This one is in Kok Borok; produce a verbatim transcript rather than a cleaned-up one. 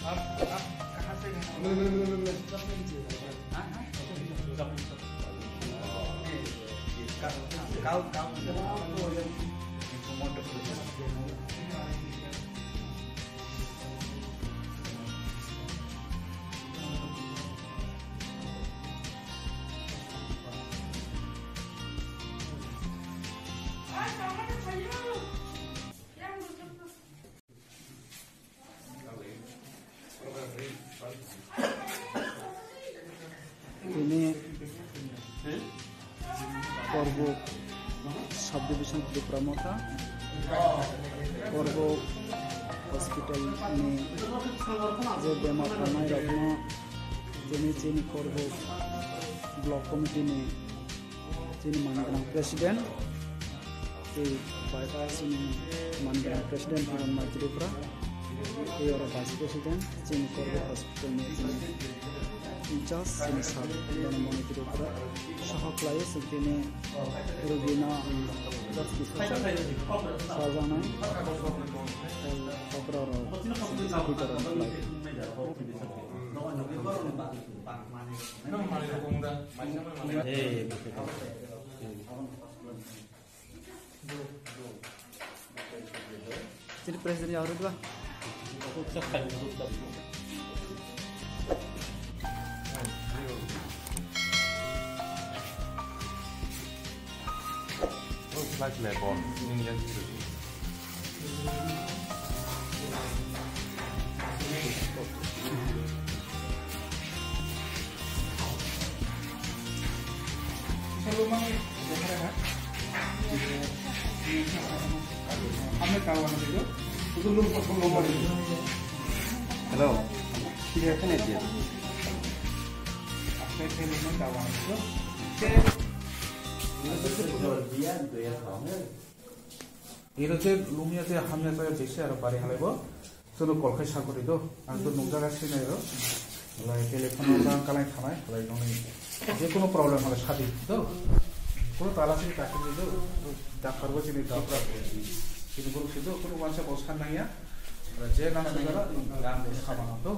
आप, आप कहाँ से हैं? हाँ, हाँ। ये, ये, गाँव, गाँव, गाँव। Tini Korbuk subdivision Tipra Motha, Korbuk hospital ni je bemar tongnai rokno tini chini Korbuk block committee ni chini manwi gwnang president, tei bai chini manwi gwnang president Hiranmai Tripura, tei oro vice president chini Korbuk hospital ni chini in charge chini sir Dhanamani Tripura, soho khlaiwi chwng tini rugino just kisa sajaknai, tei okra rok chini sakhi rok khlai. Chini president ya harus dua. Hello. Iro je lumya je hamya je besi aro bari halai bo. Chwngno call khai sa kwrwi do. Ang to nukjaga sinai ro. Lai telephone no jang kalai thanai, lai noni. Je kono problem hole sadi do. Kono tala sini takir do. Doctor bo chini doctor. Chini borok si do, kono wansa bo san nangya. Je nang sujara, nang sama do.